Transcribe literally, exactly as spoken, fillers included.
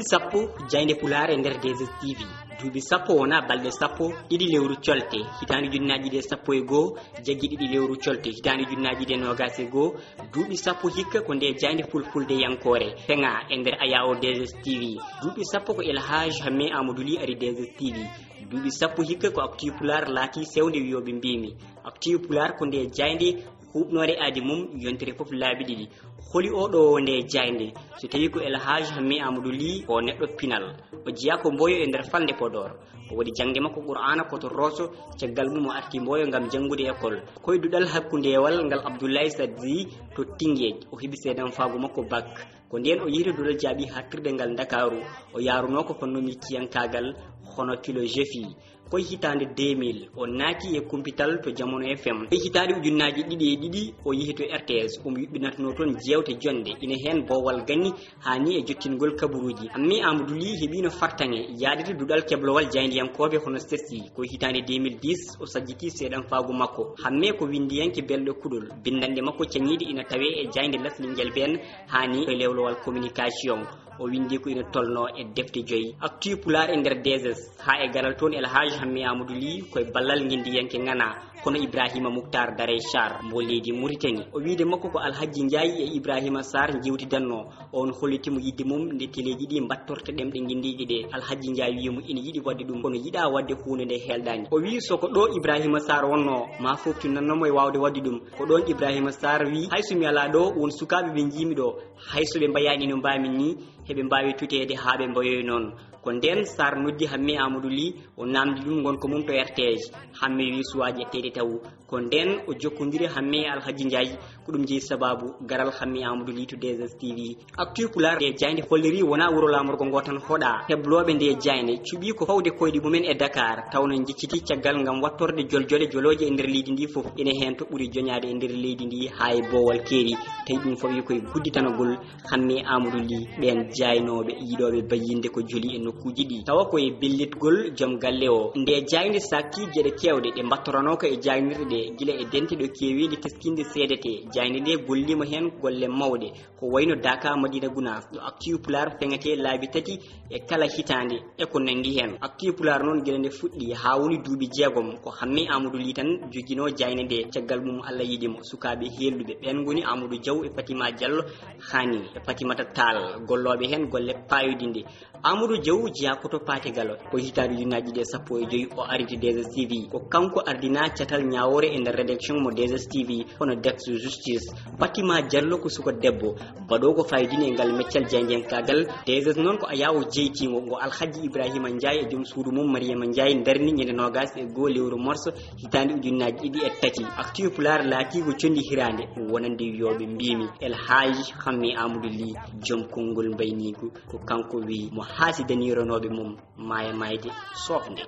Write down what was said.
Sappo, jaaynde Pulaar e nder D S T V. Duuɓi sappo wonaa balɗe sappo, ɗiɗi lewru colte, hitaande ujunnaaji ɗiɗi e sappo e goo, jaggi ɗiɗi lewru colte, hitaande ujunnaaji ɗiɗi e noogaas e goo, duuɓi sappo hikka ko nde jaaynde fulfulde yankoore feŋaa e nder ayaawo D S T V. Duuɓi sappo ko El Hadj Hamme Amadou Ly ari D S T V. Duuɓi sappo hikka ko Actu Pulaar laati sewnde wiyooɓe mbiimi. Actu Pulaar ko nde jaaynde huuɓnoore aadi mum yontere fof laabi ɗiɗi. Holi oo ɗoo nde jaaynde? So tawii ko El Hadj Hamme Amadou Ly, o neɗɗo pinal. O jeyaa ko Mboyo e nder falnde Podor. O waɗi jaŋde makko Qur'aana ko to Rosso, caggal mum o arti Mboyo ngam janngude école. Ko e duɗal hakkundeewal ngal Abdoulaye Sadji to Tinguédj, o heɓi seedanfaagu makko bac. Ko ndeen o yehi to duɗal jaaɓi haaɗtirde ngal Ndakaaru. O yaarunoo ko fannu miciyankaagal, hono philosophie. Ko e hitaande deux mille, o naati e kumpital to Jamono F M. E hitaande ujunnaaji ɗiɗi e ɗiɗi, o yehi to R T S, omo yuɓɓinatnoo toon jeewte jonɗe, ina heen Boowal Ganni, haa ni e jottingol kabaruuji. Hamme Amadou Ly heɓiino fartaŋŋe yahde to duɗal keblowal jaayndiyankooɓe hono CESTI. Ko e hitaande deux mille dix, o sajjitii seedanfaagu makko. Hamme ko winndiyanke belɗo kuɗol. Binndanɗe makko cañiiɗe ina tawee e jaaynde Leslie Njelben, haa ni e lewlowal communication. O winndi ko ina tolnoo e defte joyi. Actu Pulaar e nder D S S, haa e garal toon El Hadj Hamme Amadou Ly, ko e ballal ngenndiyanke ŋanaa, kono Ibrahima Muktar Darey Sarr, mbo leydi Mauritanie. O wiyde makko ko Alhajji Njaay e Ibrahima Sarr njeewtidannoo. On holliti mo yiɗde mum nde teleeji ɗi mbattorta ɗemɗe ngenndiije ɗe. Alhajji Njaay wiyi mo ina yiɗi waɗde ɗum, kono yiɗaa waɗde huunde nde heelɗaani. O wiyi so ko ɗo Ibrahima Sarr wonnoo, maa fooftinanno mo e waawde waɗde ɗum. Ko ɗoon Ibrahima Sarr wiyi, hay so mi alaa ɗo, won sukaaɓe ɓe njiimi ɗo, hay so ɓe mbayaani no mbaami ni, heɓe mbaawi tuteede haa ɓe mbayoya noon. Ko ndeen Sarr noddi Hamme Amadou Ly, o naamndi ɗum ngonka mum to R T H. Hamme wiyi suwaa ƴetteede taw. Ko ndeen o jokkondiri Hamme e Alhajji Njaay, ko ɗum jeyi sabaabu garal Hamme Amadou Ly to D S T V. Actu Pulaar nde jaaynde holliri wonaa wuro laamorgo ngo tan hoɗaa. Heblooɓe nde jaaynde cuɓii ko fawde koyɗe mumen e Dakar, taw no njicciti caggal ngam wattorde joljole jolooje e nder leydi ndi fof. Ene heen to ɓuri joñaade e nder leydi ndi haa e Boowal Keeri, tawi ɗum fawi ko e gudditanagol Hamme Amadou Ly ɓeen jaaynooɓe yiɗooɓe bayyinde ko joli e nokkuuji ɗi. Tawa ko e bellitgol joom galle o. Nde jaaynde saakti geɗe keewɗe ɗe mbattoranoo ko e jaaynirɗe ɗe, gila e denteɗo keeweendi teskinde C D T. Jaaynde nde golliima heen golle mawɗe, ko wayno Daaka Madina Gunaas, ɗo Actu Pulaar feŋetee laabi tati e kala hitaande, e ko nanngi heen. Actu Pulaar noon, gila nde fuɗɗi haa woni duuɓi jeegom, ko Hamme Amadou Ly tan joginoo jaaynde nde. Caggal mum, Allah yiɗi mo, sukaaɓe heelluɓe ɓeen ngoni Amadou Diaw e Fatima Diallo, Hani e Fatimata Tall, gollooɓe heen golle paayodinɗe. Amadou Diaw jeyaa ko to Paate Galo. Ko hitaande ujunnaaji ɗiɗi e sappo e joyi o ari to D S T V. Ko kanko ardinaa catal ñaawoore e nder rédaction mo D S T V, hono Dex Justice. Fatima Diallo ko suka debbo, baɗoowo ko fayodini e ngal meccal jaayndiyankaagal. D S S noon ko ayaawo jeytiingo ngo Alhaji Ibrahima Ndiaye e joom suudu mum Mariama Ndiaye ndarni ñande noogaas e goo lewru morso hitaande ujunnaaji ɗiɗi e tati. Actu Pulaar laatii ko conndi hiraande wonande wiyooɓe mbiimi El Hadj Hammi Amadou Ly, joom konngol mbayniigu. Ko kanko wiyi mo haasidanironooɓe mum maaya maayde soofnde.